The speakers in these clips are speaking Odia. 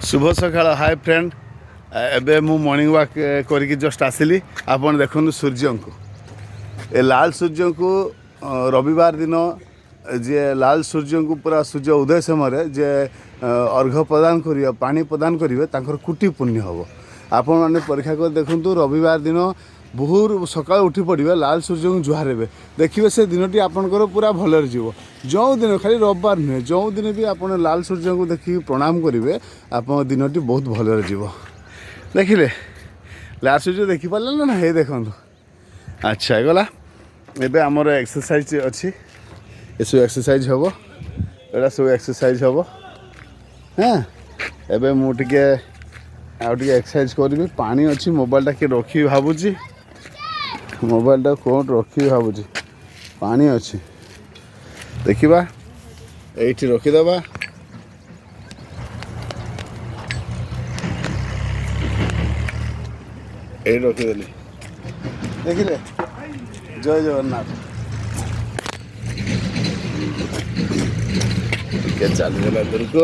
ଶୁଭ ସକାଳ। ହାଏ ଫ୍ରେଣ୍ଡ, ଏବେ ମୁଁ ମର୍ଣ୍ଣିଂ ୱାକ୍ କରିକି ଜଷ୍ଟ ଆସିଲି। ଆପଣ ଦେଖନ୍ତୁ ସୂର୍ଯ୍ୟଙ୍କୁ, ଏ ଲାଲ ସୂର୍ଯ୍ୟଙ୍କୁ। ରବିବାର ଦିନ ଯିଏ ଲାଲ ସୂର୍ଯ୍ୟଙ୍କୁ ପୁରା ସୂର୍ଯ୍ୟ ଉଦୟ ସମୟରେ ଯେ ଅର୍ଘ୍ୟ ପ୍ରଦାନ କରିବେ, ପାଣି ପ୍ରଦାନ କରିବେ, ତାଙ୍କର କୋଟି ପୁଣ୍ୟ ହେବ। ଆପଣମାନେ ପରୀକ୍ଷା କରି ଦେଖନ୍ତୁ। ରବିବାର ଦିନ ଭୋରୁ ସକାଳୁ ଉଠି ପଡ଼ିବେ, ଲାଲ ସୂର୍ଯ୍ୟଙ୍କୁ ଜୁହାର ହେବେ, ଦେଖିବେ ସେ ଦିନଟି ଆପଣଙ୍କର ପୁରା ଭଲରେ ଯିବ। ଯେଉଁଦିନ, ଖାଲି ରବିବାର ନୁହେଁ, ଯେଉଁଦିନ ବି ଆପଣ ଲାଲ ସୂର୍ଯ୍ୟଙ୍କୁ ଦେଖିକି ପ୍ରଣାମ କରିବେ, ଆପଣଙ୍କ ଦିନଟି ବହୁତ ଭଲରେ ଯିବ। ଦେଖିଲେ, ଲାଲ ସୂର୍ଯ୍ୟ ଦେଖିପାରିଲେ ନା? ନା, ହେଇ ଦେଖନ୍ତୁ। ଆଚ୍ଛା, ହେଇଗଲା। ଏବେ ଆମର ଏକ୍ସରସାଇଜ୍ ଅଛି। ଏସବୁ ଏକ୍ସରସାଇଜ୍ ହେବ, ଏଇଟା ସବୁ ଏକ୍ସରସାଇଜ୍ ହେବ। ହଁ, ଏବେ ମୁଁ ଟିକେ ଆଉ ଟିକେ ଏକ୍ସରସାଇଜ୍ କରିବି। ପାଣି ଅଛି, ମୋବାଇଲଟା କିଏ ରଖିବି ଭାବୁଛି। ମୋବାଇଲଟା କେଉଁଠି ରଖିବି ଭାବୁଛି। ପାଣି ଅଛି, ଦେଖିବା, ଏଇଠି ରଖିଦେବା। ଏଇଠି ରଖିଦେଲି। ଦେଖିଲେ? ଜୟ ଜଗନ୍ନାଥ। ଟିକେ ଚାଲିଗଲା ଦୂରକୁ।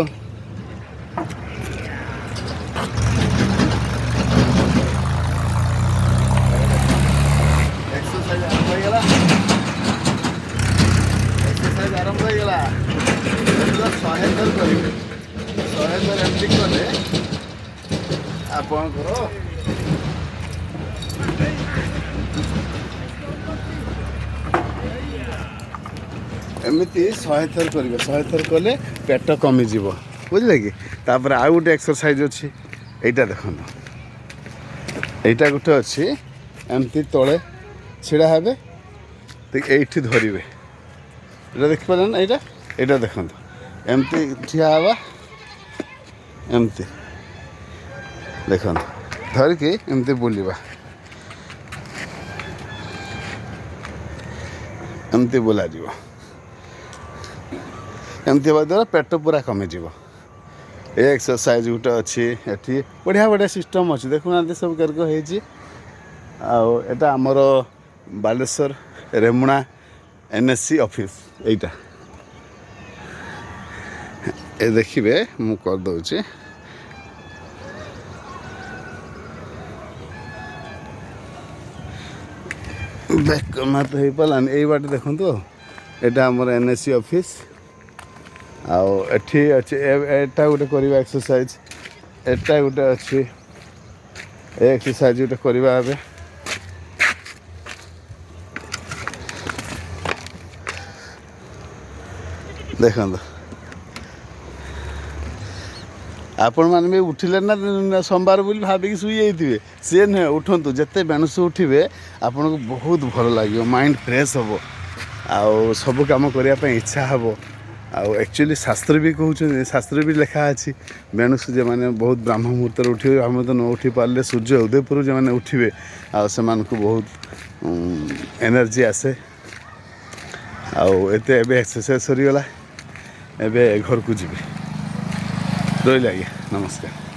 ଏକ୍ସରସାଇଜ ଆରମ୍ଭ ହେଇଗଲା, ଏକ୍ସରସାଇଜ ଆରମ୍ଭ ହେଇଗଲା। 100 ଥର କରିବେ। 100 ଥର ଏମିତି କଲେ ଆପଣଙ୍କର ଏମିତି 100 ଥର କରିବେ। 100 ଥର କଲେ ପେଟ କମିଯିବ, ବୁଝିଲେ କି? ତାପରେ ଆଉ ଗୋଟେ ଏକ୍ସରସାଇଜ ଅଛି, ଏଇଟା ଦେଖନ୍ତୁ। ଏଇଟା ଗୋଟେ ଅଛି, ଏମିତି ତଳେ ଛିଡ଼ା ହେବେ, ଏଇଠି ଧରିବେ। ଏଇଟା ଦେଖିପାରିଲେ ନା? ଏଇଟା ଦେଖନ୍ତୁ। ଏମିତି ଠିଆ ହେବା, ଏମିତି ଦେଖନ୍ତୁ, ଧରିକି ଏମିତି ବୁଲିବା, ଏମିତି ବୁଲାଯିବ। ଏମିତି ହେବା ଦ୍ୱାରା ପେଟ ପୁରା କମିଯିବ। ଏ ଏକ୍ସରସାଇଜ ଗୋଟେ ଅଛି। ଏଠି ବଢ଼ିଆ ବଢ଼ିଆ ସିଷ୍ଟମ୍ ଅଛି, ଦେଖୁନାହାନ୍ତି, ସବୁ କେରକ ହେଇଛି। ଆଉ ଏଇଟା ଆମର ବାଲେଶ୍ୱର ରେମୁଣା ଏନ୍ଏସି ଅଫିସ୍ ଏଇଟା। ଏ ଦେଖିବେ, ମୁଁ କରିଦେଉଛି। ବ୍ୟାକ୍ ତ ହେଇପାରିଲାନି, ଏଇ ବାଟେ ଦେଖନ୍ତୁ। ଆଉ ଏଇଟା ଆମର ଏନ୍ଏସି ଅଫିସ୍। ଆଉ ଏଠି ଅଛି, ଏଟା ଗୋଟେ କରିବା ଏକ୍ସରସାଇଜ। ଏଟା ଗୋଟେ ଅଛି, ଏ ଏକ୍ସରସାଇଜ ଗୋଟେ କରିବା ଏବେ। ଦେଖନ୍ତୁ, ଆପଣମାନେ ବି ଉଠିଲେ ନା, ସୋମବାର ବୋଲି ଭାବିକି ଶୋଇଯାଇଥିବେ, ସିଏ ନୁହେଁ। ଉଠନ୍ତୁ, ଯେତେ ବେଣୁସୁ ଉଠିବେ ଆପଣଙ୍କୁ ବହୁତ ଭଲ ଲାଗିବ, ମାଇଣ୍ଡ ଫ୍ରେଶ୍ ହେବ ଆଉ ସବୁ କାମ କରିବା ପାଇଁ ଇଚ୍ଛା ହେବ। ଆଉ ଆକ୍ଚୁଆଲି ଶାସ୍ତ୍ର ବି କହୁଛନ୍ତି, ଶାସ୍ତ୍ର ବି ଲେଖା ଅଛି, ବେଣୁସୁ ଯେଉଁମାନେ ବହୁତ ବ୍ରାହ୍ମ ମୁହୂର୍ତ୍ତରେ ଉଠିବେ, ବ୍ରାହ୍ମ ମୁହୂର୍ତ୍ତ ନ ଉଠି ପାରିଲେ ସୂର୍ଯ୍ୟ ଉଦୟପୁରରୁ ଯେଉଁମାନେ ଉଠିବେ, ଆଉ ସେମାନଙ୍କୁ ବହୁତ ଏନର୍ଜି ଆସେ। ଆଉ ଏତେ ଏବେ ଏକ୍ସରସାଇଜ୍ ସରିଗଲା, ଏବେ ଘରକୁ ଯିବି। ରହିଲି ଆଜ୍ଞା, ନମସ୍କାର।